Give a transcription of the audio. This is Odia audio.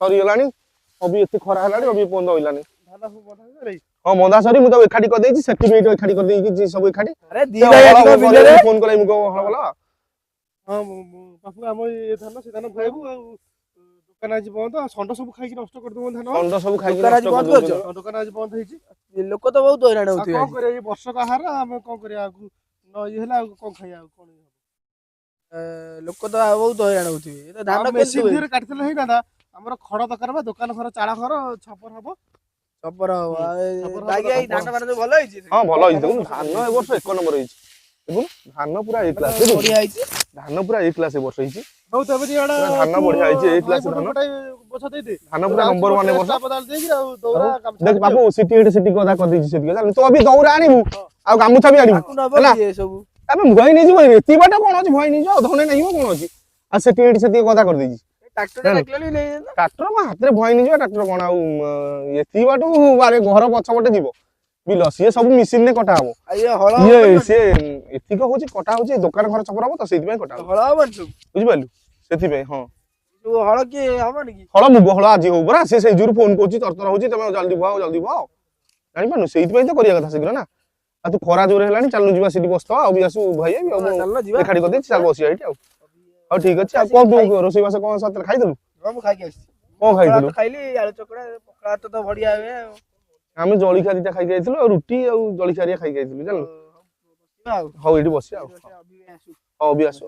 ସରିଗଲାଣି। ଅବି ଏତେ ଖରା ହେଲାଣି, ଅବି ପନ୍ଦ ଅଇଲାନି। ଧାନ ସବୁ ବନ୍ଧା ହେଇଗଲାଣି? ହଁ, ବନ୍ଧା ସରି ମୁଁ ତାକୁ ଏକାଠି କରିଦେଇଛି। ସେଠି ବି ଏଇଠି ଏକାଠି କରିଦେଇକି ସବୁ ଏକାଠି। ଆରେ ଦି ଭାଇ ଆଜି କଣ ବିଲରେ? ଫୋନ କଲା, ମୁଁ ହଳ କଲା। ହଁ, ବାପୁ, ଆମ ଏ ଧାନ ସେ ଧାନ ଖାଇବୁ ଆଉ ଦୋକାନ ଆଜି ବନ୍ଦ। ଆଉ ଷଣ୍ଢ ସବୁ ଖାଇକି ନଷ୍ଟ କରିଦେବ ଧାନ। ଷଣ୍ଢ ସବୁ ଖାଇକି ଦୋକାନ ଆଜି ନଷ୍ଟ ବନ୍ଦ କରିଦଉଛନ୍ତି। କରିଛ? ହଁ, ଦୋକାନ ଆଜି ବନ୍ଦ ହେଇଛି। ଲୋକ ତ ବହୁତ ହଇରାଣ ଆଉ ହଉଥିବେ କଣ ଆଜି। କରିବା? ଏଇ ବର୍ଷକ ଆହାର, ଆମେ କଣ କରିବା? ଆକୁ ନ ଇଏ ହେଲା ଆଉ କଣ ଖାଇବା? ଆଉ କଣ ଇଏ ହବ? ଲୋକ ତ ଆଉ ବହୁତ ହଇରାଣ ହଉଥିବେ। ଏ ତ ଧାନ ଆଉ କେମିତି ମେସିନ ହୁଏ? ଦେହରେ କାଟିଥିଲେ ହେଇଥାନ୍ତା। ଆମର ଖଡ ଦରକାର ବା, ଦୋକାନ ଘର, ଚାଳ ଘର, ଛପର ହବ। ଛପର ହବ। ଆଉ ଏ ଛପର ହବ। ବାଗିଆ ଏଇ ଛପର। ଧାନ ଫାନ ସବୁ ଭଲ ହେଇଛି? ହଁ, ଭଲ ହେଇଛି। ଦେଖୁନୁ, ଧାନ ଏ ବର୍ଷ ଏକ ନମ୍ବର ହେଇଛି। ଦେଖୁନୁ, ଧାନ ପୁରା ଏ କ୍ଲାସ। ଧାନ ବଢିଆ ହେଇଛି। ଧାନ ପୁରା ଏ କ୍ଲାସ ଏ ବର୍ଷ ହେଇଛି। ହଉ ତେବେ ଦିଆଡା। ପୁରା ଧାନ ବଢିଆ ହେଇଛି, ଏ class ଧାନ। ବୋଝ ଦେଇଦେ। ଧାନ ପୁରା ନମ୍ବର 1 ଏ ବର୍ଷ। ବଦାଲ ଦେଇକି ଆଉ ଦୌରା ଗାମୁଛା ଦେଖ ଆଣିବି। ବାବୁ, ସିଟି ଏଠି ସେଠି ଗଦା କରିଦେଇଛି ସେତିକି। ଜାଣିଲୁ, ତୁ ଅବି ଦୌରା ଆଣିବୁ ଆଉ ଗାମୁଛା ବି ଆଣିବୁ। ତାକୁ ନବ ହେଲା। କିଏ ସବୁ? ଆମେ ଭୟ ନେଇଯିବ। ଏତିକି ବାଟ କଣ ଅଛି? ଭୟ ନେଇଯିବ, ଅଧଘଣ୍ଟା ନେଇଯିବ, କଣ ଅଛି? ଆଉ ସେଠି ଏଠି ସେତିକି ଗଦା କରିଦେଇଛି। ଟ୍ରାକ୍ଟର ଜାଣିଲୁ। ଡାକିଲନି, ନେଇଯାଇଥାନ୍ତା। ଟ୍ରାକ୍ଟର ମୋ ହାତରେ ଭୟ ନେଇଯିବ। ଟ୍ରାକ୍ଟର କଣ ଆଉ ଏତିକି ବାଟକୁ ଆରେ ଘର ପଛପଟେ ଯିବ ବିଲ, ସିଏ ସବୁ ମେସିନରେ କଟା ହବ। ଆଉ ଇଏ ହଳ ଇଏ ହବନି? ସିଏ ଏତିକ ହଉଛି କଟା ହଉଛି, ଦୋକାନ ଘର ଛପର ହବ ତ, ସେଇଥିପାଇଁ କଟା ହଉଛି। ହଳ ହବନି ସବୁ? ବୁଝିପାରିଲୁ? ସେଥିପାଇଁ ହଁ। ସବୁ ହଳ କିଏ ହବନି କି? ହଳ ମୁଗ ହଳ ଆଜି ହଉ ପରା। ସେ ସେଇ ଯୋରୁ ଫୋନ କରୁଛି, ତରତର ହଉଛି, ତମେ ଜଲ୍ଦି ବୁହାଅ, ଜଲ୍ଦି ବୁହାଅ। ଜାଣିପାରୁନୁ? ସେଇଥିପାଇଁ ତ କରିବା କଥା ଶୀଘ୍ର ନା। ଆଉ ତୁ ଖରା ଜୋରେ ହେଲାଣି, ଚାଲୁ ଯିବା, ସେଠି ବସିଥବା ଆଉ ବି ଆସୁ ଭାଇ ଆଉ ମୁଁ ଚାଲୁନ ଯିବା। ଏକାଠି କରିଦେଇଛି, ଚାଲ ବସିବା ଏଇଠି। ଆଉ ହଉ, ଠିକ ଅଛି। ଆଉ କଣ ତୁ ରୋଷେଇ ବାସ କଣ ସାଥିରେ ଖାଇଥିଲୁ? ହଁ, ମୁଁ ଖାଇକି ଆସିଛି। କଣ ପଖାଳ ଖାଇଥିଲୁ? ଭାତ ଖାଇଲି, ଆଳୁ ଚକଡ଼ା। ପଖାଳ ଭାତ ତ ବଢିଆ ହୁଏ ଆଉ। ଆମେ ଜଳିଖିଆ ଦିଟା ଖାଇକି ଯାଇଥିଲୁ, ଆଉ ରୁଟି ଆଉ ଜଳିଖିଆ ହେରିକା ଖାଇକି ଯାଇଥିଲୁ, ଜାଣିଲୁ? ବସିବା ଆଉ। ହଉ, ଏଇଠି ବସିବା ଆଉ। ଅଭି ଆସୁ। ହଉ, ବି ଆସୁ।